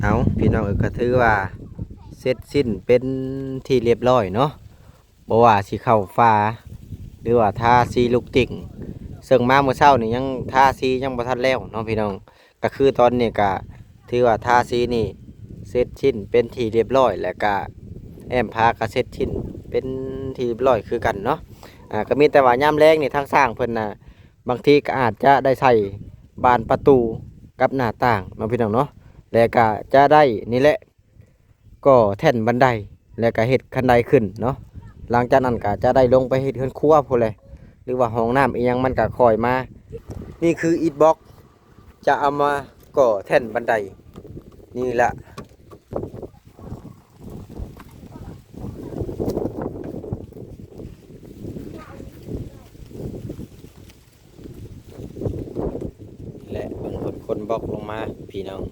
ເອົາ ພີ່ນ້ອງເອີຍ ກໍຖືວ່າເສັດສິ້ນເປັນທີ່ລຽບຮ້ອຍເນາະ, ບໍ່ວ່າຊິເຂົ້າຝາ ຫຼືວ່າທາສີລູກຕິ່ງ, ເຊິ່ງມາມື້ເຊົ້ານີ້ຍັງທາສີຍັງບໍ່ທັນແລ້ວເນາະພີ່ນ້ອງ. ກໍຄືຕອນນີ້ກໍຖືວ່າທາສີນີ້ເສັດສິ້ນເປັນທີ່ລຽບຮ້ອຍ ແລ້ວກໍແອ້ມຝາກໍເສັດສິ້ນເປັນທີ່ລຽບຮ້ອຍຄືກັນເນາະ. ອ່າ ກໍມີແຕ່ວ່າຍາມແລງນີ້ທາງຊ່າງເພິ່ນນະ ບາງທີກໍອາດຈະໄດ້ໃສ່ບານປະຕູກັບໜ້າຕ່າງເນາະພີ່ນ້ອງເນາະ, ແລ້ວກໍຈະໄດ້ນີ້ແຫຼະ ກໍ່ແທ່ນບັນໄດ ແລ້ວກໍເຮັດຄັນໄດຂຶ້ນເນາະ. ຫຼັງຈາກນັ້ນກໍຈະໄດ້ລົງໄປເຮັດເຮືອນຄົວພຸ້ນແຫຼະ ຫຼືວ່າຫ້ອງນ້ຳອີ່ຫຍັງມັນກໍຄ່ອຍມາ. ນີ້ຄືອິດບລັອກ ຈະເອົາມາກໍ່ແທ່ນບັນໄດນີ້ລະ. ແລະ ເບິ່ງເພິ່ນຂົນບລັອກລົງມາພີ່ນ້ອງ.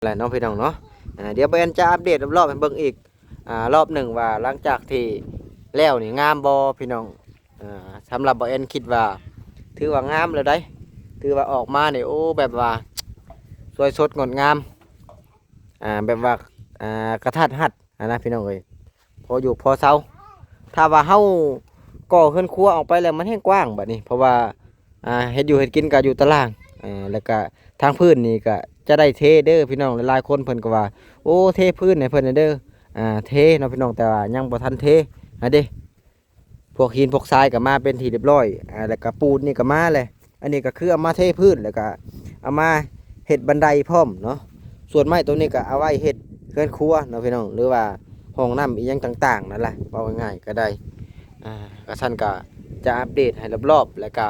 ແຫຼະເນາະພີ່ນ້ອງເນາະ. ອ່າ ດຽວບ່າວແອນຈະອັບເດດລອບໆໃຫ້ເບິ່ງອີກ ອ່າ ລອບໜຶ່ງວ່າຫຼັງຈາກທີ່ແລ້ວນີ້ງາມບໍ່ພີ່ນ້ອງ. ອ່າ ສຳລັບບ່າວແອນຄິດວ່າຖືວ່າງາມແລ້ວໃດ໋, ຖືວ່າອອກມານີ້ ໂອ້ ແບບວ່າສວຍສົດງົດງາມ ອ່າ ແບບວ່າ ອ່າ ກະທັດຮັດຫັ້ນນະພີ່ນ້ອງເອີຍ, ພໍຢູ່ພໍເຊົາ. ຖ້າວ່າເຮົາກໍ່ເຮືອນຄົວອອກໄປແລ້ວມັນແຮ່ງກວ້າງບາດນີ້ ເພາະວ່າ ອ່າ ເຮັດຢູ່ເຮັດກິນກໍຢູ່ຕາລ່າງ ເອີ ແລ້ວກະທາງພື້ນນີ້ກະຈະໄດ້ເທເດີພີ່ນ້ອງ. ຫຼາຍໆຄົນເພິ່ນກໍວ່າ ໂອ້ ເທພື້ນໃຫ້ເພິ່ນແດ່ເດີ. ອ່າ ເທເນາະພີ່ນ້ອງ ແຕ່ວ່າຍັງບໍ່ທັນເທຫັ້ນເດ້. ພວກຫີນພວກຊາຍກໍມາເປັນທີ່ລຽບຮ້ອຍ ອ່າ ແລ້ວກໍປູນນີ້ກໍມາແຫຼະ. ອັນນີ້ກໍຄືເອົາມາເທພື້ນ ແລ້ວກໍເອົາມາເຮັດບັນໄດພ້ອມເນາະ. ສ່ວນໄມ້ຕົວນີ້ກໍເອົາໄວ້ເຮັດເຮືອນຄົວເນາະພີ່ນ້ອງ ຫຼືວ່າຫ້ອງນ້ຳອີ່ຫຍັງຕ່າງໆນັ້ນລະ ເວົ້າງ່າຍໆກໍໄດ້. ອ່າ ກໍຊັ້ນກໍຈະອັບເດດໃຫ້ລອບໆ ແລ້ວກໍ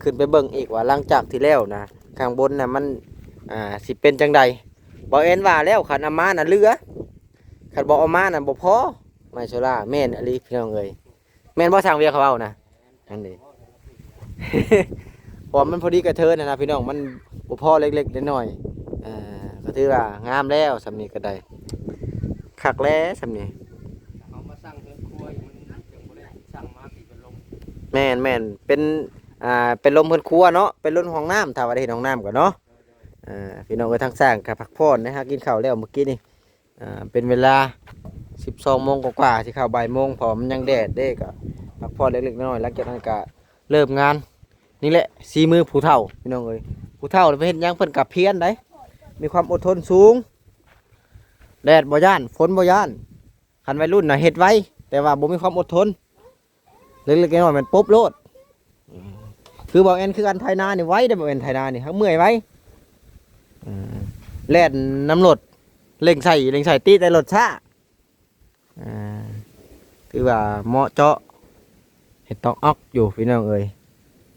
ຂຶ້ນໄປເບິ່ງອີກວ່າຫຼັງຈາກທີ່ແລ້ວນະ ຂ້າງບົນນະມັນ ອ່າ ຊິເປັນຈັ່ງໃດ. ບ່າວແອນວ່າແລ້ວ ຄັນເອົາມານະເຫຼືອ ຄັນບໍ່ເອົາມານະບໍ່ພໍ ໄມ້ໂຊລາ. ແມ່ນອີ່ຫຼີພີ່ນ້ອງເອີຍ. ແມ່ນບໍ່ ຊ່າງວຽກເຂົາເວົ້ານະ? ອັນນີ້ ເພາະວ່າມັນພໍດີກະເທີນຫັ້ນນະພີ່ນ້ອງ, ມັນບໍ່ພໍເລັກໆນ້ອຍໆ. ເອີ ກໍຖືວ່າງາມແລ້ວ ສ່ຳນີ້ກໍໄດ້ ຄັກແລ້ວສ່ຳນີ້. ເຮົາມາສ້າງເຮືອນຄົວຢູ່ ມັນຈັ່ງບໍ່ໄດ້ສ້າງມາປີເປັນລົມ. ແມ່ນໆ ເປັນ ອ່າ ເປັນລົມເຮືອນຄົວເນາະ, ເປັນລົມຫ້ອງນ້ຳ ຖ້າວ່າໄດ້ເຮັດຫ້ອງນ້ຳກໍເນາະ. ເອີ ພີ່ນ້ອງເອີຍ ທາງຊ່າງກໍພັກຜ່ອນໄດ໋ ຫາກິນເຂົ້າແລ້ວມື້ກີ້ນີ້. ອ່າ ເປັນເວລາສິບສອງໂມງກວ່າໆ ຊິເຂົ້າບ່າຍໂມງ ເພາະວ່າມັນຍັງແດດເດ້ ກໍພັກຜ່ອນເລັກໆນ້ອຍໆ. ຫຼັງຈາກນັ້ນກໍເລີ່ມງານ. ນີ້ແຫຼະສີມືຜູ້ເຖົ້າພີ່ນ້ອງເອີຍ, ຜູ້ເຖົ້າໄປເຮັດຫຍັງເພິ່ນກໍພຽນໄດ໋ ມີຄວາມອົດທົນສູງ. ແດດບໍ່ຢ້ານ ຝົນບໍ່ຢ້ານ. ຄັນໄວລຸ້ນນະເຮັດໄວ ແຕ່ວ່າບໍ່ມີຄວາມອົດທົນ. ເລັກໆນ້ອຍໆແມ່ນປົບໂລດ. ຄືບ່າວແອນຄືກັນ ໄຖນານີ້ໄວເດ້ ບ່າວແອນໄຖນານີ້ ຫາກເມື່ອຍໄວ. ເອີ ແລ່ນນຳລົດ ເລັ່ງໃສ່ ເລັ່ງໃສ່ ຕິແຕ່ລົດຊ້າ. ອ່າ ຖືວ່າເໝາະເຈາະ ເຮັດຕອກອອກຢູ່ພີ່ນ້ອງເອີຍ.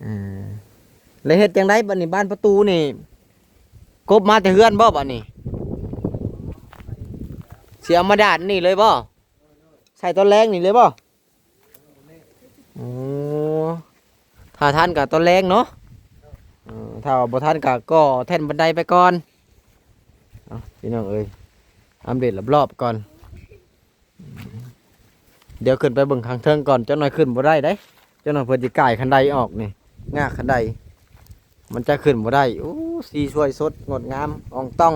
ອ່າ ແລ້ວເຮັດຈັ່ງໃດບັດນີ້? ບານປະຕູນີ້ ກົບມາແຕ່ເຮືອນບໍ່ບັດນີ້? ຊິເອົາມາດ້ານນີ້ເລີຍບໍ່? ໃສ່ຕອນແລງນີ້ເລີຍບໍ່? ອໍ ຖ້າທັນກໍຕອນແລງເນາະ. ເອີ ຖ້າວ່າບໍ່ທັນກໍກໍ່ແທ່ນບັນໄດໄປກ່ອນ. ເອົາ ພີ່ນ້ອງເອີຍ ອັບເດດລອບໆກ່ອນ. ດຽວຂຶ້ນໄປເບິ່ງຂ້າງເທິງກ່ອນ, ຈັກໜ້ອຍຂຶ້ນບໍ່ໄດ້ເດ້. ຈັກໜ້ອຍເພິ່ນຊິກ່າຍຄັນໄດອອກນີ້, ງາກຄັນໄດ ມັນຈະຂຶ້ນບໍ່ໄດ້. ໂອ້ ສີສວຍສົດງົດງາມອອງຕອງ.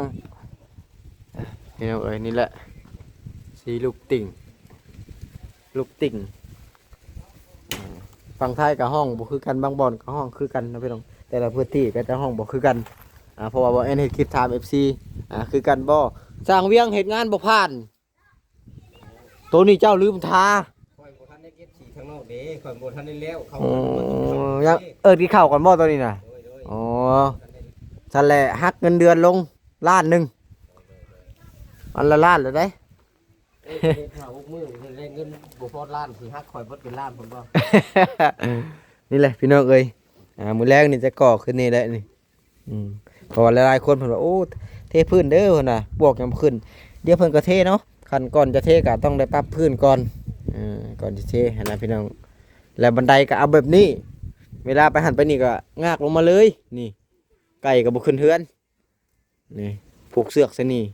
ພີ່ນ້ອງເອີຍ ນີ້ແຫຼະ ສີລູກຕິ່ງ ລູກຕິ່ງ. ອ່າ ຝັ່ງໄທກໍຮ້ອງບໍ່ຄືກັນ, ບາງບ່ອນກໍຮ້ອງຄືກັນນະພີ່ນ້ອງ, ແຕ່ລະພື້ນທີ່ກໍຈະຮ້ອງບໍ່ຄືກັນ. ອ່າ ເພາະວ່າບໍ່ແອນເຮັດຄລິບຖາມເອັຟຊີ ອ່າ ຄືກັນບໍ່? ຊ່າງວຽງເຮັດງານບໍ່ຜ່ານ. ໂຕນີ້ເຈົ້າລືມທາ. ຂ້ອຍບໍ່ທັນໄດ້ເກັບສີຂ້າງນອກເດ້, ຂ້ອຍບໍ່ທັນໄດ້ແລ້ວ. ເຂົ້າ ໂອ້ ຍັງ ເອີ້ນກິນເຂົ້າກ່ອນບໍ່ໂຕນີ້ນະ? ໂດຍໆ ອໍ ບໍ່ທັນໄດ້. ຊັ້ນແຫຼະ ຫັກເງິນເດືອນລົງລ້ານໜຶ່ງ, ອັນລະລ້ານແລ້ວເດ້. ເຮັດຫ້າຫົກມື້ໄດ້ເງິນບໍ່ພໍລ້ານ, ຊິຫັກຂ້ອຍເບິດເປັນລ້ານພຸ້ນບໍ່? ນີ້ແຫຼະພີ່ນ້ອງເອີຍ, ອ່າ ມື້ແລງນີ້ຈະກໍ່ຂຶ້ນນີ້ແຫຼະນີ້. ອືມ ເພາະວ່າຫຼາຍໆຄົນເພິ່ນວ່າ ໂອ້ ເທພື້ນເດີ ເພິ່ນວ່າ ບວກຫຍັງບໍ່ຂຶ້ນ. ດຽວເພິ່ນກໍເທເນາະ, ຂັ້ນກ່ອນຈະເທກໍຕ້ອງໄດ້ປັບພື້ນກ່ອນ ເອີ ກ່ອນຊິເທຫັ້ນນະພີ່ນ້ອງ. ແລ້ວບັນໄດກໍເອົາແບບນີ້ ເວລາໄປຫັ້ນໄປນີ້ກໍງາກລົງມາເລີຍ ນີ້ ໄກ່ກໍບໍ່ຂຶ້ນເຮືອນ ນີ້ ຜູກເຊືອກໃສ່ນີ້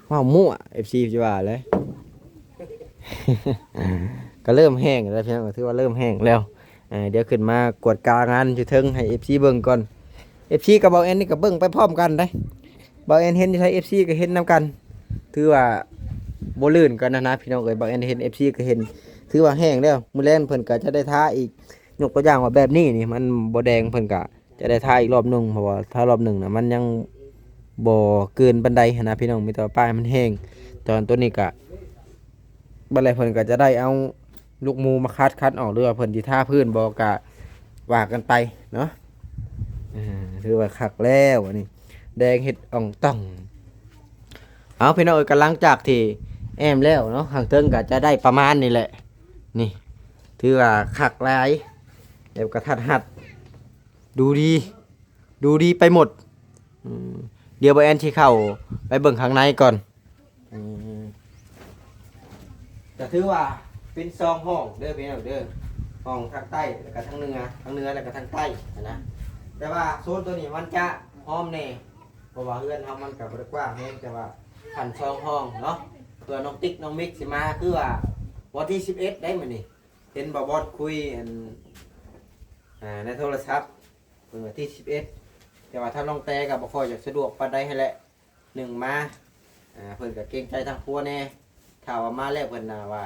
ເວົ້າມົ້ວ ເອັຟຊີ ຊິວ່າແຫຼະ ກໍເລີ່ມແຫ້ງແລ້ວພີ່ນ້ອງ ກໍຖືວ່າເລີ່ມແຫ້ງແລ້ວ ເອີ ດຽວຂຶ້ນມາກວດກາງານຢູ່ເທິງໃຫ້ ເອັຟຊີ ເບິ່ງກ່ອນ ເອັຟຊີ ກັບເບົາແອນນີ້ກໍເບິ່ງໄປພ້ອມກັນໄດ໋ ເບົາແອນເຫັນຢູ່ໃສ ເອັຟຊີ ກໍເຫັນນຳກັນ ຖືວ່າບໍ່ລື່ນກັນນະ ພີ່ນ້ອງເອີຍ ເບົາແອນເຫັນ ເອັຟຊີ ກໍເຫັນ ຖືວ່າແຫ້ງແລ້ວ ມື້ແລງເພິ່ນກໍຈະໄດ້ທາອີກ ຍົກຕົວຢ່າງວ່າແບບນີ້ນີ້ ມັນບໍ່ແດງ ເພິ່ນກໍຈະໄດ້ທາອີກລອບໜຶ່ງ ເພາະວ່າທາລອບໜຶ່ງນະ ມັນຍັງບໍ່ເກີນປານໃດຫັ້ນນະ ພີ່ນ້ອງ ມີແຕ່ວ່າປ້າຍມັນແຫ້ງ ຕອນຕົວນີ້ກໍ ບັດແລ້ວເພິ່ນກໍຈະໄດ້ເອົາລູກໝູມາຂັດ ຂັດອອກ ຫຼືວ່າເພິ່ນຊິທາພື້ນບໍ່ກໍວ່າກັນໄປເນາະ ອ່າ ຖືວ່າຄັກແລ້ວອັນນີ້ ແດງເຮັດອ່ອງຕ່ອງ ເອົາ ພີ່ນ້ອງເອີຍ ກໍຫຼັງຈາກທີ່ແອ້ມແລ້ວເນາະ ຂ້າງເທິງກໍຈະໄດ້ປະມານນີ້ແຫຼະ ນີ້ ຖືວ່າຄັກຫຼາຍ ແບບກະທັດຮັດ ດູດີ ດູດີໄປໝົດ ອືມ ດຽວບ່າວແອນຊິເຂົ້າໄປເບິ່ງຂ້າງໃນກ່ອນ ອືມ ກະຖືວ່າເປັນສອງຫ້ອງເດີພີ່ນ້ອງເດີ ຫ້ອງທາງໃຕ້ ແລ້ວກະທາງເໜືອ ທາງເໜືອ ແລ້ວກະທາງໃຕ້ຫັ້ນນະ ແຕ່ວ່າໂຊນໂຕນີ້ມັນຈະຫອມແດ່ ເພາະວ່າເຮືອນເຮົາມັນກະບໍ່ໄດ້ກວ້າງແຮງ ແຕ່ວ່າຄັນສອງຫ້ອງເນາະ ເພື່ອນ້ອງຕິກນ້ອງມິກຊິມາ ຄືວ່າວັນທີສິບເອັດໄດ໋ມື້ນີ້ ເຫັນບ່າວບອດຄຸຍ ອັນ ອ່າ ໃນໂທລະສັບ ເພິ່ນວ່າທີສິບເອັດ ແຕ່ວ່າທາງນ້ອງແຕກໍບໍ່ຄ່ອຍຢາກສະດວກປານໃດຫັ້ນແຫຼະ ໜຶ່ງມາ ອ່າ ເພິ່ນກໍເກງໃຈທາງຄົວແດ່ ຖ້າວ່າມາແລ້ວເພິ່ນນະວ່າ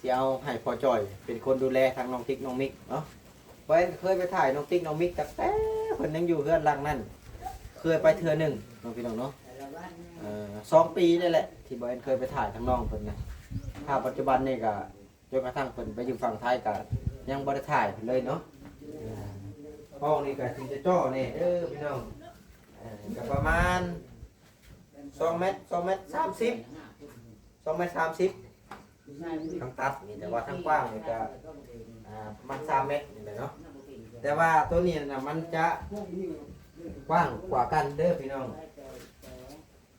ຊິເອົາໃຫ້ພໍ່ຈ່ອຍເປັນຄົນດູແລທັງນ້ອງຕິກນ້ອງມິກເນາະ ຂ້ອຍກໍເຄີຍໄປຖ່າຍນ້ອງຕິກນ້ອງມິກຕັ້ງແຕ່ເພິ່ນຍັງຢູ່ເຮືອນຫຼັງນັ້ນ ເຄີຍໄປເທື່ອໜຶ່ງເນາະ ພີ່ນ້ອງເນາະ ເອີ ສອງປີນີ້ແຫຼະ ທີ່ບ່າວແອນເຄີຍໄປຖ່າຍທາງນ້ອງເພິ່ນນະ ຖ້າປັດຈຸບັນນີ້ກໍ ຈົນກະທັ້ງເພິ່ນໄປຢູ່ຝັ່ງໄທກໍຍັງບໍ່ໄດ້ຖ່າຍເພິ່ນເລີຍເນາະ ຫ້ອງນີ້ກໍຊິຈະຈໍ້ແດ່ເດີພີ່ນ້ອງ ກໍປະມານສອງແມັດ ສອງແມັດສາມສິບ ສອງແມັດສາມສິບ ທາງຕັດນີ້ ແຕ່ວ່າທາງກວ້າງນີ້ກໍ ອ່າ ປະມານສາມແມັດນີ້ແຫຼະເນາະ ແຕ່ວ່າໂຕນີ້ນະມັນຈະກວ້າງກວ່າກັນເດີພີ່ນ້ອງ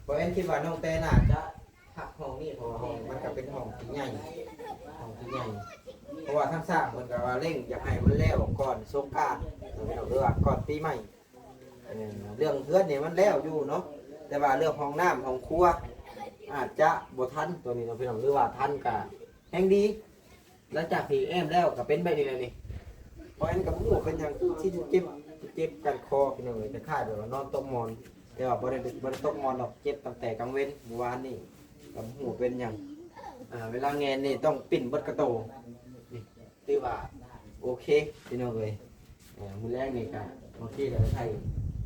ບ່າວແອນຄິດວ່ານ້ອງແຕໜ້າຈະຮັກຫ້ອງນີ້ ເພາະວ່າຫ້ອງມັນກໍເປັນຫ້ອງທີ່ໃຫຍ່ ຫ້ອງທີ່ໃຫຍ່ ເພາະວ່າທາງຊ່າງເພິ່ນກໍວ່າເລັ່ງຢາກໃຫ້ມັນແລ້ວກ່ອນສົງການ ຫຼືວ່າກ່ອນປີໃໝ່ ເອີ ເລື່ອງເຮືອນນີ້ມັນແລ້ວຢູ່ເນາະ ແຕ່ວ່າເລື່ອງຫ້ອງນ້ຳຫ້ອງຄົວອາດຈະບໍ່ທັນ ໂຕນີ້ເນາະພີ່ນ້ອງ ຫຼືວ່າທັນກໍແຮງດີ ຫຼັງຈາກທີ່ແອ້ມແລ້ວກໍເປັນແບບນີ້ແຫຼະນີ້ ບ່າວແອນກໍບໍ່ຮູ້ວ່າເປັນຫຍັງ ຊິເຈັບ ເຈັບກັນຄໍພີ່ນ້ອງເອີຍ ຄ້າຍໆແບບວ່ານອນຕົກໝອນ ແຕ່ວ່າບໍ່ໄດ້ ບໍ່ໄດ້ຕົກໝອນດອກ ເຈັບຕັ້ງແຕ່ກາງເວັນມື້ວານນີ້ ກໍບໍ່ຮູ້ວ່າເປັນຫຍັງ ອ່າ ເວລາແງນນີ້ຕ້ອງປິ່ນເບິດກະໂຕ ນີ້ ຖືວ່າໂອເຄພີ່ນ້ອງເອີຍ ເອີ ມື້ແລງນີ້ກໍບາງທີກໍໄດ້ໄຂ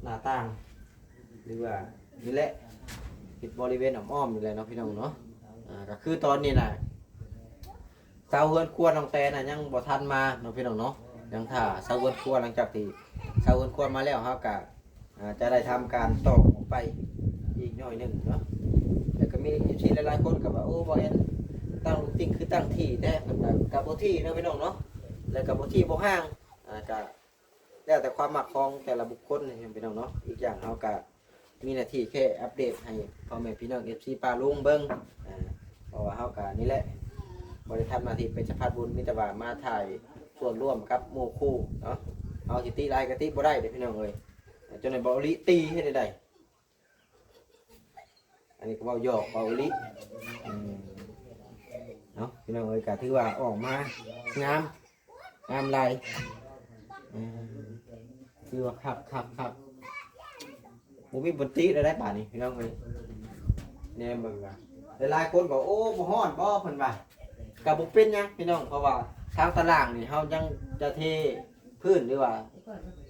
ໜ້າຕ່າງ ຫຼືວ່ານີ້ແຫຼະ ເຮັດບໍລິເວນອ້ອມໆນີ້ແຫຼະເນາະ ພີ່ນ້ອງເນາະ ອ່າ ກໍຄືຕອນນີ້ນະ ຊາວເຮືອນຄົວນ້ອງແຕນະຍັງບໍ່ທັນມາເນາະ ພີ່ນ້ອງເນາະ ຍັງຖ້າຊາວເຮືອນຄົວ ຫຼັງຈາກທີ່ຊາວເຮືອນຄົວມາແລ້ວ ເຮົາກະ ອ່າ ຈະໄດ້ທຳການຕໍ່ອອກໄປອີກໜ້ອຍໜຶ່ງເນາະ ແລ້ວກໍມີ ເອັຟຊີ ຫຼາຍໆຄົນກໍວ່າ ໂອ້ ບ່າວແອນຕັ້ງລູກຕິກຄືຕັ້ງທີ່ແທ້ ເພິ່ນວ່າກໍບໍ່ທີ່ເນາະ ພີ່ນ້ອງເນາະ ແລ້ວກໍບໍ່ທີ່ບໍ່ຫ່າງ ອ່າ ກະ ແລ້ວແຕ່ຄວາມມັກຂອງແຕ່ລະບຸກຄົນນີ້ພີ່ນ້ອງເນາະ ອີກຢ່າງເຮົາກະມີໜ້າທີ່ແຄ່ອັບເດດໃຫ້ພໍ່ແມ່ພີ່ນ້ອງ ເອັຟຊີ ປ້າລຸງເບິ່ງ ອ່າ ເພາະວ່າເຮົາກະນີ້ແຫຼະ ບໍ່ໄດ້ທຳໜ້າທີ່ເປັນສະພານບຸນ ມີແຕ່ວ່າມາຖ່າຍສ່ວນຮ່ວມກັບໝູ່ຄູ່ເນາະ ເຮົາຊິຕິຫຼາຍກະຕິບໍ່ໄດ້ເດ້ພີ່ນ້ອງເອີຍ ຈົນໄດ້ບໍ່ອີ່ຫຼີຕິເຮັດໃດ ອັນນີ້ກໍເວົ້າຫຍອກເວົ້າອີ່ຫຼີ ອືມ ເນາະ ພີ່ນ້ອງເອີຍ ກໍຖືວ່າອອກມາງາມ ງາມຫຼາຍ ອືມ ຖືວ່າຄັກໆໆ ບໍ່ມີບ່ອນຕິແລ້ວໄດ໋ບາດນີ້ ພີ່ນ້ອງເອີຍ ແນມເບິ່ງວ່າ ຫຼາຍໆຄົນກໍ ໂອ້ ບໍ່ຮ້ອນບໍ່ ເພິ່ນວ່າ ກໍບໍ່ເປັນຫຍັງພີ່ນ້ອງ ເພາະວ່າທາງຕາລ່າງນີ້ ເຮົາຍັງຈະເທພື້ນ ຫຼືວ່າ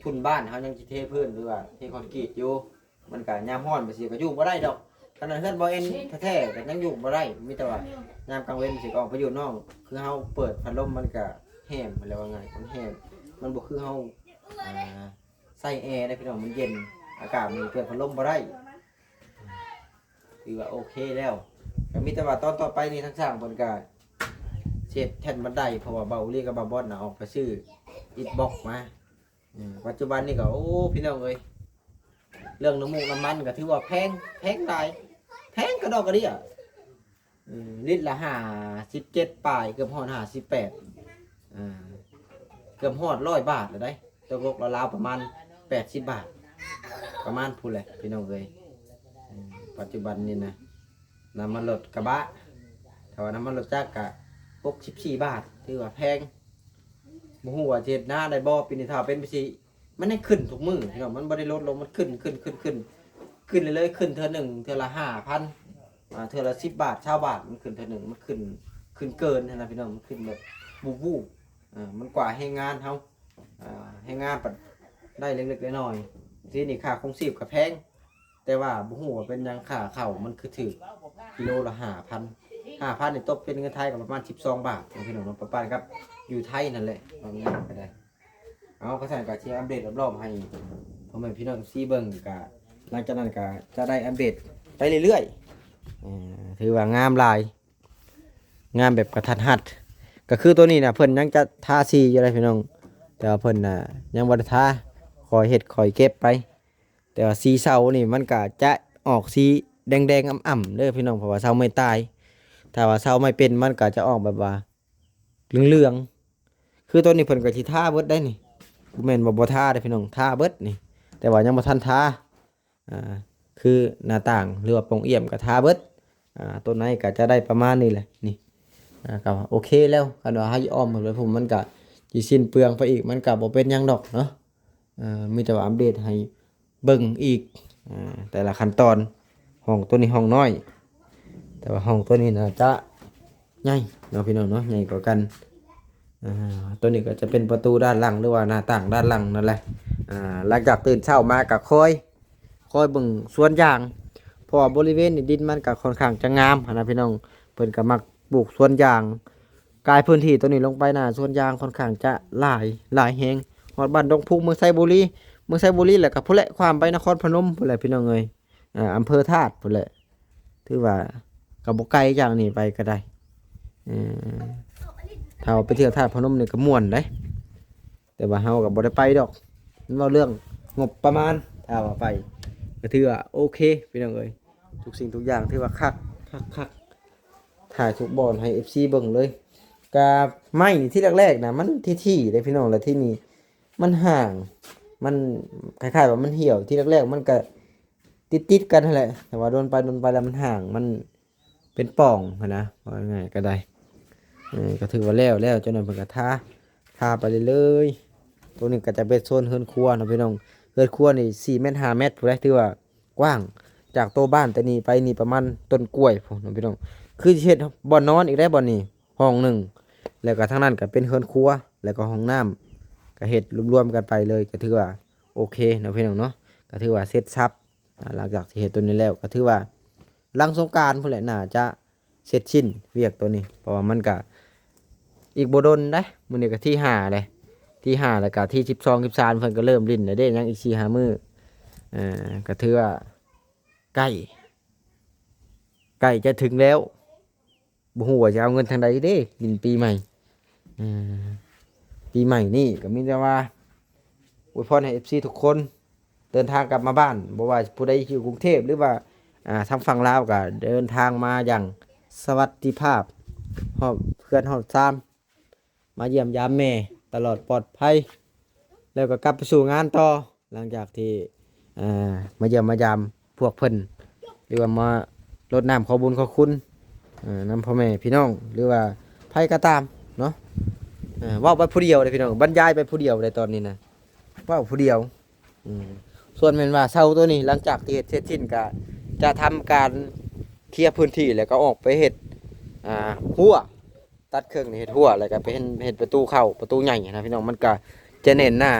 ທຸ່ນບ້ານ ເຮົາຍັງຈະເທພື້ນ ຫຼືວ່າເທຄອນກຣີດຢູ່ ມັນກະຍາມຮ້ອນຈັ່ງຊີ້ກະຢູ່ບໍ່ໄດ້ດອກ ຂະໜາດເຮືອນບໍ່ເອັນແທ້ໆກະຍັງຢູ່ບໍ່ໄດ້ ມີແຕ່ວ່າຍາມກາງເວັນຊີ້ກະອອກໄປຢູ່ນອກ ຄືເຮົາເປີດພັດລົມມັນກະແຫ້ງ ແລ້ວວ່າງ່າຍ ມັນແຫ້ງ ມັນບໍ່ຄືເຮົາ ອ່າ ໃສ່ແອເດ້ພີ່ນ້ອງ ມັນເຢັນ ອາກາດມັນເປີດພັດລົມບໍ່ໄດ້ ຖືວ່າໂອເຄແລ້ວ ກະມີແຕ່ວ່າຕອນຕໍ່ໄປນີ້ທາງຊ່າງເພິ່ນກະຊິເຮັດແທ່ນບັນໄດ ເພາະວ່າບ່າວອຸລີກັບບ່າວບອດນະອອກໄປຊື້ອິດບລັອກມາ ອືມ ປັດຈຸບັນນີ້ກໍ ໂອ້ ພີ່ນ້ອງເອີຍ ເລື່ອງນ້ຳມູກນ້ຳມັນກໍຖືວ່າແພງ ແພງຫຼາຍ ແພງກະດອກກະເດຍ ອືມ ລິດລະຫ້າສິບເຈັດປາຍ ເກືອບຮອດຫ້າສິບແປດ ອ່າ ເກືອບຮອດຮ້ອຍບາດແລ້ວໄດ໋. ຕົກລົກລາວໆປະມານແປດສິບບາດ ປະມານພຸ້ນແຫຼະພີ່ນ້ອງເອີຍ. ເອີ ປັດຈຸບັນນີ້ນະ ນ້ຳມັນລົດກະບະ ຖ້າວ່ານ້ຳມັນລົດຈັກກະຫົກສິບສີ່ບາດ ຖືວ່າແພງ. ບໍ່ຮູ້ວ່າຊິເຮັດນາໄດ້ບໍ່ປີນີ້ ຖ້າເປັນໄປຊີ້ ມັນຍັງຂຶ້ນທຸກມື້ພີ່ນ້ອງ ມັນບໍ່ໄດ້ລົດລົງ ມັນຂຶ້ນ ຂຶ້ນ ຂຶ້ນ ຂຶ້ນ ຂຶ້ນເລື້ອຍໆ ຂຶ້ນເທື່ອໜຶ່ງເທື່ອລະຫ້າພັນ ອ່າ ເທື່ອລະສິບບາດ ຊາວບາດ ມັນຂຶ້ນເທື່ອໜຶ່ງ ມັນຂຶ້ນ ຂຶ້ນເກີນຫັ້ນນະພີ່ນ້ອງ ມັນຂຶ້ນແບບວູບໆ ເອີ ມັນກວ່າແຮງງານເຮົາ ອ່າ ແຮງງານພັດໄດ້ເລັກໆນ້ອຍໆ. ທີນີ້ຄ່າຄອງຊີບກໍແພງ ແຕ່ວ່າບໍ່ຮູ້ວ່າເປັນຫຍັງຄ່າເຂົ້າມັນຄືຖືກ ກິໂລລະຫ້າພັນ ຫ້າພັນນີ້ຕົກເປັນເງິນໄທກໍປະມານສິບສອງບາດເນາະພີ່ນ້ອງເນາະ ປະປານກັບຢູ່ໄທນັ້ນແຫຼະ ເວົ້າງ່າຍໆກໍໄດ້. ເອົາ ກະຊັ້ນກະຊິອັບເດດລອບໆໃຫ້ພໍ່ແມ່ພີ່ນ້ອງເອັຟຊີເບິ່ງ ກະຫຼັງຈາກນັ້ນກະຈະໄດ້ອັບເດດໄປເລື້ອຍໆ. ເອີ ຖືວ່າງາມຫຼາຍ ງາມແບບກະທັນຫັດ ກະຄືໂຕນີ້ນະ ເພິ່ນຍັງຈະທາສີຢູ່ເດ້ພີ່ນ້ອງ ແຕ່ວ່າເພິ່ນນະຍັງບໍ່ໄດ້ທາ ຄ່ອຍເຮັດຄ່ອຍເກັບໄປ. ແຕ່ວ່າສີເສົານີ້ມັນກະຈະອອກສີແດງໆ ອຳໆ ເດີພີ່ນ້ອງ ເພາະວ່າເສົາໄມ້ຕາຍ. ຖ້າວ່າເສົາໄມ້ເປັນມັນກະຈະອອກແບບວ່າເຫຼືອງໆ ຄືຕອນນີ້ເພິ່ນກະຊິທາເບິດໄດ໋ນີ້ ບໍ່ແມ່ນວ່າບໍ່ທາເດີພີ່ນ້ອງ ທາເບິດນີ້ ແຕ່ວ່າຍັງບໍ່ທັນທາ. ອ່າ ຄືໜ້າຕ່າງ ຫຼືວ່າປ່ອງອ້ຽມກະທາເບິດ. ອ່າ ໂຕໃນກະຈະໄດ້ປະມານນີ້ແຫຼະນີ້ ອ່າ ກະໂອເຄແລ້ວ. ຄັນວ່າເຮົາຊິອ້ອມເພິ່ນໄປພຸ້ນ ມັນກະຊິສິ້ນເປືອງໄປອີກ ມັນກະບໍ່ເປັນຫຍັງດອກເນາະ. ເອີ ມີແຕ່ວ່າອັບເດດໃຫ້ເບິ່ງອີກ ອ່າ ແຕ່ລະຂັ້ນຕອນ. ຫ້ອງໂຕນີ້ຫ້ອງນ້ອຍ ແຕ່ວ່າຫ້ອງໂຕນີ້ໜ້າຈະໃຫຍ່ເນາະພີ່ນ້ອງເນາະ ໃຫຍ່ກວ່າກັນ. ອ່າ ໂຕນີ້ກໍຈະເປັນປະຕູດ້ານຫຼັງ ຫຼືວ່າໜ້າຕ່າງດ້ານຫຼັງນັ້ນແຫຼະ. ອ່າ ຫຼັງຈາກຕື່ນເຊົ້າມາກໍຄອຍ ຄອຍເບິ່ງສວນຢາງ ເພາະວ່າບໍລິເວນນີ້ດິນມັນກໍຄ່ອນຂ້າງຈະງາມຫັ້ນນະພີ່ນ້ອງ ເພິ່ນກໍມັກປູກສວນຢາງ. ກາຍພື້ນທີ່ໂຕນີ້ລົງໄປນະ ສວນຢາງຄ່ອນຂ້າງຈະຫຼາຍ ຫຼາຍແຮງ. ຮອດບ້ານດົງພຸງ ເມືອງໄຊບູລີ ເມືອງໄຊບູລີ ແລ້ວກໍພຸ້ນແຫຼະ ຂ້າມໄປນະຄອນພະນົມພຸ້ນແຫຼະພີ່ນ້ອງເອີຍ ອາ ອຳເພີທາດພຸ້ນແຫຼະ. ຖືວ່າກໍບໍ່ໄກຈາກນີ້ໄປກໍໄດ້ ເອີ ຖ້າວ່າໄປທ່ຽວທາດພະນົມນີ້ກໍມ່ວນເດ້ ແຕ່ວ່າເຮົາກໍບໍ່ໄດ້ໄປດອກ ມັນເວົ້າເລື່ອງງົບປະມານ. ຖ້າວ່າໄປກໍຖືວ່າໂອເຄພີ່ນ້ອງເອີຍ ທຸກສິ່ງທຸກຢ່າງຖືວ່າຄັກ ຄັກ ຄັກ ຖ່າຍທຸກບ່ອນໃຫ້ເອັຟຊີເບິ່ງເລີຍ. ກະໄມ້ທີ່ແລກໆນະ ມັນຖີ່ໆເດ້ພີ່ນ້ອງ ແລ້ວທີ່ນີ້ມັນຫ່າງ ມັນຄ້າຍໆວ່າມັນຫ່ຽວ. ທີ່ແລກໆມັນກະຕິດໆກັນຫັ້ນແຫຼະ ແຕ່ວ່າດົນໄປດົນໄປແລ້ວມັນຫ່າງ ມັນເປັນປ່ອງຫັ້ນນະ ເວົ້າງ່າຍໆກໍໄດ້. ເອີ ກໍຖືວ່າແລ້ວ ແລ້ວ ເຈົ້າໜ້ອຍເພິ່ນກໍທາ ທາໄປເລື້ອຍໆ. ໂຕນີ້ກໍຈະເປັນໂຊນເຮືອນຄົວເນາະພີ່ນ້ອງ ເຮືອນຄົວນີ້ສີ່ແມັດຫ້າແມັດພຸ້ນແຫຼະ ຖືວ່າ ກວ້າງຈາກໂຕບ້ານແຕ່ນີ້ໄປນີ້ປະມານຕົ້ນກ້ວຍພຸ້ນເນາະພີ່ນ້ອງ. ຄືຊິເຮັດບ່ອນນອນອີກໄດ໋ບ່ອນນີ້ ຫ້ອງໜຶ່ງ ແລ້ວກໍທາງນັ້ນກໍເປັນເຮືອນຄົວ ແລ້ວກໍຫ້ອງນ້ຳ ກໍເຮັດລວມໆກັນໄປເລີຍ ກໍຖືວ່າໂອເຄເນາະພີ່ນ້ອງເນາະ. ກໍຖືວ່າເສັດສັບ ອ່າ ຫຼັງຈາກທີ່ເຮັດໂຕນີ້ແລ້ວ ກໍຖືວ່າຫຼັງສົງການພຸ້ນແຫຼະ ໜ້າຈະ ເສັດສິ້ນວຽກໂຕນີ້ ເພາະວ່າມັນກະອີກບໍ່ດົນເດ້. ມື້ນີ້ກະທີຫ້າເດ້ ທີຫ້າ ແລ້ວກະທີສິບສອງ ສິບສາມ ເພິ່ນກະເລີ່ມຫຼິ້ນແລ້ວເດ້ ຍັງອີກສີ່ຫ້າມື້ ເອີ ກະຖືວ່າໃກ້ ໃກ້ຈະເຖິງແລ້ວ. ບໍ່ຮູ້ວ່າຊິເອົາເງິນທາງໃດເດ້ ຫຼິ້ນປີໃໝ່ ເອີ ປີໃໝ່ນີ້ກະມີແຕ່ວ່າອວຍພອນໃຫ້ເອັຟຊີທຸກຄົນ ເດີນທາງກັບມາບ້ານ ບໍ່ວ່າຜູ້ໃດຢູ່ກຸງເທບ ຫຼືວ່າ ອ່າ ທາງຝັ່ງລາວ ກໍເດີນທາງມາຢ່າງສະຫວັດດີພາບ ຮອດເຮືອນຮອດຊານ ມາຢ້ຽມຢາມແມ່ຕະຫຼອດປອດໄພ ແລ້ວກໍກັບໄປສູ່ງານຕໍ່. ຫຼັງຈາກທີ່ ອ່າ ມາຢ້ຽມມາຢາມພວກເພິ່ນ ຫຼືວ່າມາລົດນ້ຳຂໍບຸນຂໍຄຸນ ເອີ ນຳພໍ່ແມ່ພີ່ນ້ອງ ຫຼືວ່າໃຜກໍຕາມເນາະ. ເອີ ເວົ້າໄປຜູ້ດຽວເດ້ພີ່ນ້ອງ ບັນຍາຍໄປຜູ້ດຽວເດ້ຕອນນີ້ນະ ເວົ້າຜູ້ດຽວ. ອືມ ສ່ວນແມ່ນວ່າເສົາໂຕນີ້ ຫຼັງຈາກທີ່ເຮັດເສັດສິ້ນ ກະຈະທຳການເຄຍພື້ນທີ່ ແລ້ວກໍອອກໄປເຮັດ ອ່າ ຮົ້ວ ຕັດເຄິ່ງນີ້ເຮັດຮົ້ວ ແລ້ວກໍໄປເຮັດ ເຮັດປະຕູເຂົ້າ ປະຕູໃຫຍ່ນະພີ່ນ້ອງ ມັນກະຈະແໜ້ນໜາ.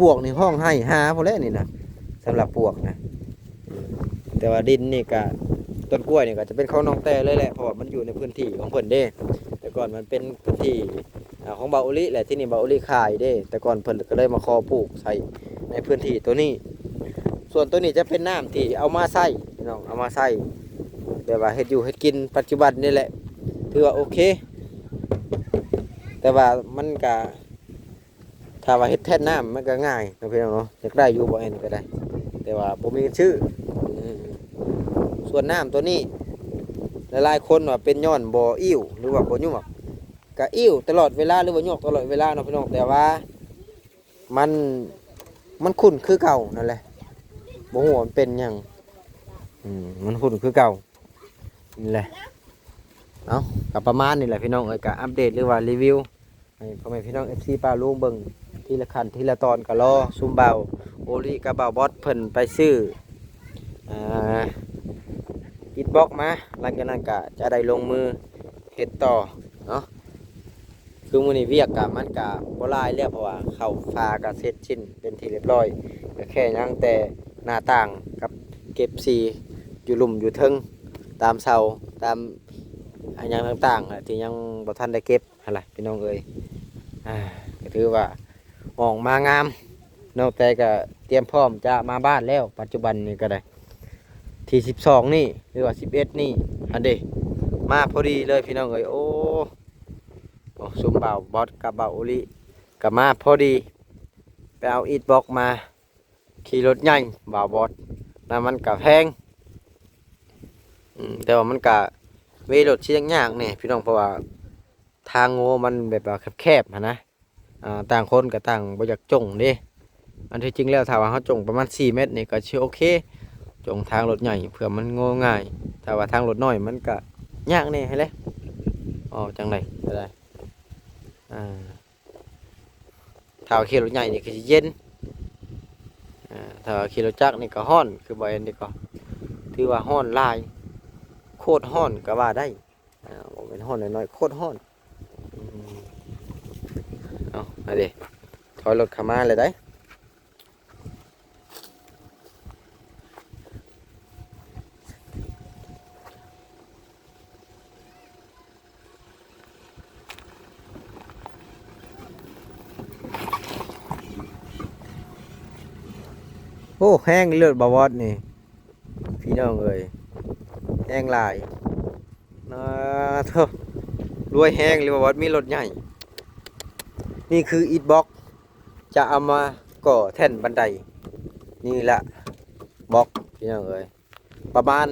ປວກນີ້ຮ້ອງໄຫ້ຫາພຸ້ນແຫຼະນີ້ນະ ສຳລັບປວກນະ. ແຕ່ວ່າດິນນີ້ກະ ຕົ້ນກ້ວຍນີ້ກະຈະເປັນຂອງນ້ອງແຕ່ເລີຍແຫຼະ ເພາະວ່າມັນຢູ່ໃນພື້ນທີ່ຂອງເພິ່ນເດ້ ແຕ່ກ່ອນມັນເປັນພື້ນທີ່ ອ່າ ຂອງບ່າວອຸລິແຫຼະ ທີ່ນີ້ບ່າວອຸລິຂາຍເດ້ ແຕ່ກ່ອນເພິ່ນກໍເລີຍມາຂໍປູກໃສ່ໃນພື້ນທີ່ໂຕນີ້. ສ່ວນໂຕນີ້ຈະເປັນນ້ຳທີ່ເອົາມາໃຊ້ພີ່ນ້ອງ ເອົາມາໃຊ້ແບບວ່າເຮັດຢູ່ເຮັດກິນປັດຈຸບັນນີ້ແຫຼະ ຖືວ່າໂອເຄ ແຕ່ວ່າມັນກະ ຖ້າວ່າເຮັດແທນນ້ຳມັນກໍງ່າຍເນາະພີ່ນ້ອງເນາະ ຢາກໄດ້ຢູ່ບໍ່ແອັນນີ້ກໍໄດ້ ແຕ່ວ່າບໍ່ມີເງິນຊື້. ອືມ ສ່ວນນ້ຳໂຕນີ້ ຫຼາຍໆຄົນວ່າເປັນຍ້ອນບໍ່ອີ້ວ ຫຼືວ່າບໍ່ຍວກ ກະອີ້ວຕະຫຼອດເວລາ ຫຼືວ່າຍົກຕະຫຼອດເວລາເນາະພີ່ນ້ອງ ແຕ່ວ່າມັນ ມັນຂຸ້ນຄືເກົ່ານັ້ນແຫຼະ ບໍ່ຮູ້ວ່າມັນເປັນຫຍັງ ອືມ ມັນຂຸ້ນຄືເກົ່າ ນີ້ແຫຼະ ເອົ້າ ກໍປະມານນີ້ແຫຼະພີ່ນ້ອງເອີຍ ກໍອັບເດດ ຫຼືວ່າຣີວິວໃຫ້ພໍ່ແມ່ພີ່ນ້ອງເອັຟຊີປ້າລຸງເບິ່ງທີລະຂັ້ນທີລະຕອນ ກໍລໍຊຸມບ່າວໂອລິກັບບ່າວບອດເພິ່ນໄປຊື້ ອ່າ ອິດບລັອກມາ ຫຼັງຈາກນັ້ນກໍຈະໄດ້ລົງມືເຮັດຕໍ່ເນາະ. ຄືມື້ນີ້ວຽກກະ ມັນກະບໍ່ຫຼາຍແລ້ວ ເພາະວ່າເຂົ້າຝາກະເສັດສິ້ນເປັນທີ່ລຽບຮ້ອຍ ກະແຄ່ຍັງແຕ່ໜ້າຕ່າງກັບເກັບສີຢູ່ລຸ່ມຢູ່ເທິງ ຕາມເສົາ ຕາມ ອາ ຫຍັງຕ່າງໆ ທີ່ຍັງບໍ່ທັນໄດ້ເກັບຫັ້ນລະພີ່ນ້ອງເອີຍ. ອາ ກະຖືວ່າອອກມາງາມເນາະ ແຕ່ກະຕຽມພ້ອມຈະມາບ້ານແລ້ວ ປັດຈຸບັນນີ້ກະໄດ້ ທີສິບສອງນີ້ ຫຼືວ່າສິບເອັດນີ້ຫັ້ນເດ ມາພໍດີເລີຍພີ່ນ້ອງເອີຍ. ໂອ້ ໂອ້ ຊຸມບ່າວບອດກັບບ່າວໂອລິກໍມາພໍດີ ໄປເອົາອິດບລັອກມາ ຂີ່ລົດໃຫຍ່ບ່າວບອດ ນ້ຳມັນກໍແພງ ອືມ ແຕ່ວ່າມັນກໍເວລົດຊິຍາກໆແດ່ພີ່ນ້ອງ ເພາະວ່າທາງໂງມັນແບບວ່າແຄບໆຫັ້ນນະ ອ່າ ຕ່າງຄົນກໍຕ່າງບໍ່ຢາກຈົ່ງເດ້. ອັນທີ່ຈິງແລ້ວຖ້າວ່າເຮົາຈົ່ງປະມານສີ່ແມັດນີ້ກໍຊິໂອເຄ ຈົ່ງທາງລົດໃຫຍ່ເພື່ອມັນໂງງ່າຍ ຖ້າວ່າທາງລົດນ້ອຍມັນກໍຍາກແດ່ຫັ້ນແຫຼະ ເວົ້າຈັ່ງໃດກໍໄດ້ ອ່າ ຖ້າວ່າຂີ່ລົດໃຫຍ່ນີ້ກໍຊິເຢັນ ອ່າ ຖ້າວ່າຂີ່ລົດຈັກນີ້ກໍຮ້ອນ ຄືບໍ່ເຫັນນີ້ກໍຖືວ່າຮ້ອນຫຼາຍ ໂຄດຮ້ອນກໍວ່າໄດ້ ອ່າ ບໍ່ແມ່ນຮ້ອນນ້ອຍໆ ໂຄດຮ້ອນ. ອືມ ເອົາ ອັນເດ ຖອຍລົດເຂົ້າມາແລ້ວໃດ. ໂອ້ ແຮງເລີດບ່າວບອດນີ້ ພີ່ນ້ອງເອີຍ ແຮງຫຼາຍ. ນາໂທ ລວຍແຮງເລີຍວ່າ ມີລົດໃຫຍ່. ນີ້ຄືອິດບລັອກ ຈະເອົາມາກໍ່ແທ່ນບັນໄດ. ນີ້ລະບລັອກ ພີ່ນ້ອງເອີຍ ປະມານ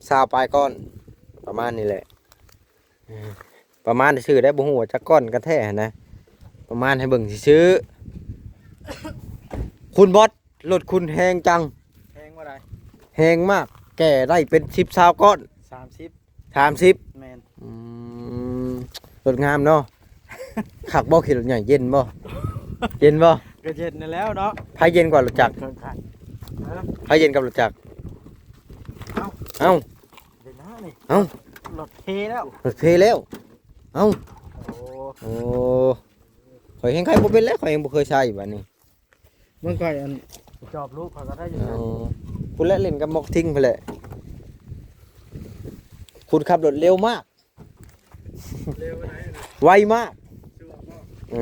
ຊາວປາຍກ້ອນ ປະມານນີ້ແຫຼະ ປະມານຊື່ໆ ໄດ້ ບໍ່ຮູ້ວ່າຈັກກ້ອນກັນແທ້ຫັ້ນນະ ປະມານໃຫ້ເບິ່ງຊື່ໆ. ຄຸນບອດ ລົດຄຸນແຮງຈັງ ແຮງບໍ່ໄດ້ ແຮງມາກ ແກ່ໄດ້ເປັນສິບຊາວກ້ອນ ສາມສິບ ສາມສິບ ແມ່ນ ອືມ ລົດງາມເນາະ. ຄັກບໍ່ຂີ່ລົດໃຫຍ່ ເຢັນບໍ່ ເຢັນບໍ່? ກໍເຢັນນັ້ນແລ້ວເນາະ ໃຜເຢັນກວ່າລົດຈັກ? ເຄິ່ງຄັນ ຮະ? ໃຜເຢັນກັບລົດຈັກ? ເອົ້າ ເອົ້າ ເດີນໜ້ານີ້ ເອົ້າ ລົດເພແລ້ວ ລົດເພແລ້ວ ເອົ້າ ໂອ້ ໂອ້ ຂ້ອຍແຮ່ງໄຂບໍ່ເປັນແລ້ວ ຂ້ອຍຍັງບໍ່ເຄີຍໃຊ້ບາດນີ້. ເບິ່ງຂ້ອຍອັນ ຈອບລູກຂ້ອຍກໍໄດ້ຢູ່ ເອົາ ພຸ້ນແຫຼະ ຫຼິ້ນກັບໝອກທິງພຸ້ນແຫຼະ. ຄຸນຂັບລົດເລັວມາກ ເລັວປານໃດນະ? ໄວມາກ ເອີ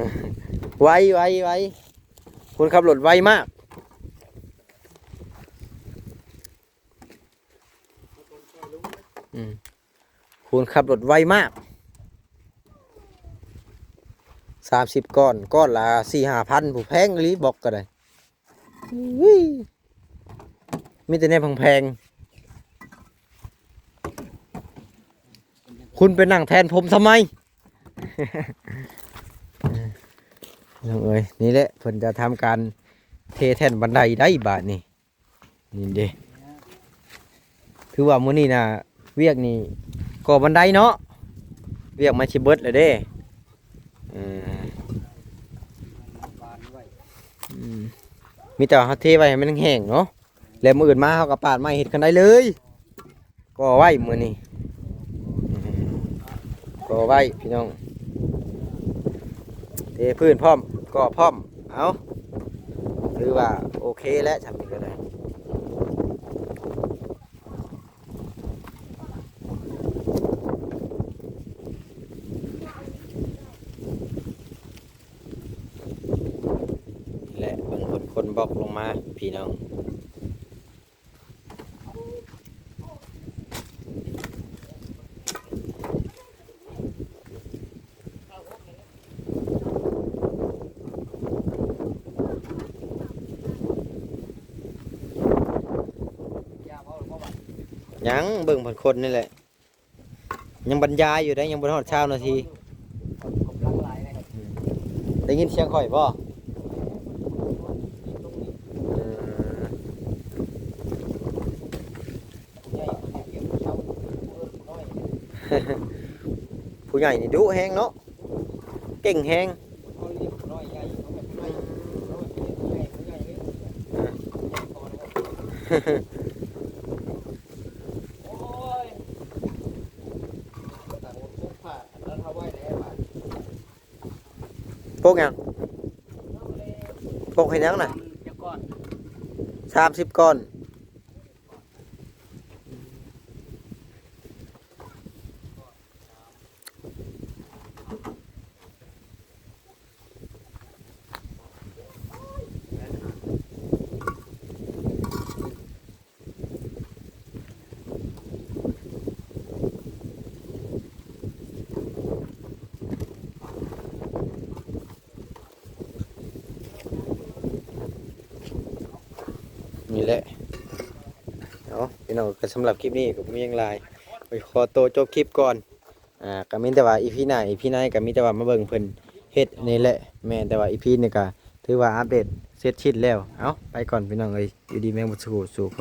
ໄວ ໄວ ໄວ ຄຸນຂັບລົດໄວມາກ. ອືມ ຄູນຂັບລົດໄວມາກ ສາມສິບກ້ອນ ກ້ອນລະສີ່ຫ້າພັນ ຜູ້ ແພງອີ່ຫຼີ ບລັອກກໍໄດ້ ອຸ້ຍ ມີແຕ່ແນວແພງໆ. ຄຸນໄປນັ່ງແທນຜົມທຳໄມ? ນ້ອງເອີຍ ນີ້ແຫຼະ ເພິ່ນຈະທຳການເທແທ່ນບັນໄດໄດ້ບາດນີ້. ນີ້ເດ້ ຄືວ່າມື້ນີ້ນະ ວຽກນີ້ກໍ່ບັນໄດເນາະ ວຽກມັນຊິເບິດແລ້ວເດ້. ເອີ ອືມ ມີແຕ່ວ່າເຮົາເທໄວ້ໃຫ້ມັນແຫ້ງເນາະ ແລ້ວມື້ອື່ນມາເຮົາກໍປາດໄມ້ເຮັດຄັນໄດເລີຍ. ກໍ່ໄວ້ມື້ນີ້ ກໍ່ໄວ້ພີ່ນ້ອງ ເທພື້ນພ້ອມ ກໍ່ພ້ອມ ເອົາ ຖືວ່າໂອເຄແລ້ວ ຊ່ຳນີ້ກໍໄດ້ ແລະ ເບິ່ງເພິ່ນຂົນບລັອກລົງມາພີ່ນ້ອງ. ຍັງ ເບິ່ງເພິ່ນຂົນນີ້ແຫຼະ ຍັງບັນຍາຍຢູ່ເດ້ ຍັງບໍ່ຮອດຊາວນາທີ. ດ້ຍິນສຽງຂ້ອຍບໍ່? ເອີ ຜູ້ໃຫຍ່ນີ້ດຸແຮງເນາະ ເກັ່ງແຮງ. ປົກຫຍັງ? ປົກເຮັດຫຍັງນະ? ສາມສິບກ້ອນ. ນີ້ແຫຼະ ເອົາ ພີ່ນ້ອງ ກໍສຳລັບຄລິບນີ້ກໍບໍ່ມີຫຍັງຫຼາຍ ຂໍໂຕຈົບຄລິບກ່ອນ. ອ່າ ກໍມີແຕ່ວ່າ ອີພີ ໜ້າ ອີພີ ໃນກໍມີແຕ່ວ່າມາເບິ່ງເພິ່ນເຮັດນີ້ແຫຼະ. ແມ່ນ ແຕ່ວ່າ ອີພີ ນີ້ກໍຖືວ່າອັບເດດເສັດສິ້ນແລ້ວ. ເອົາ ໄປກ່ອນພີ່ນ້ອງເອີຍ ຢູ່ດີມີແຮງເບິດສູ່ຜູ້ສູ່ຄົນ.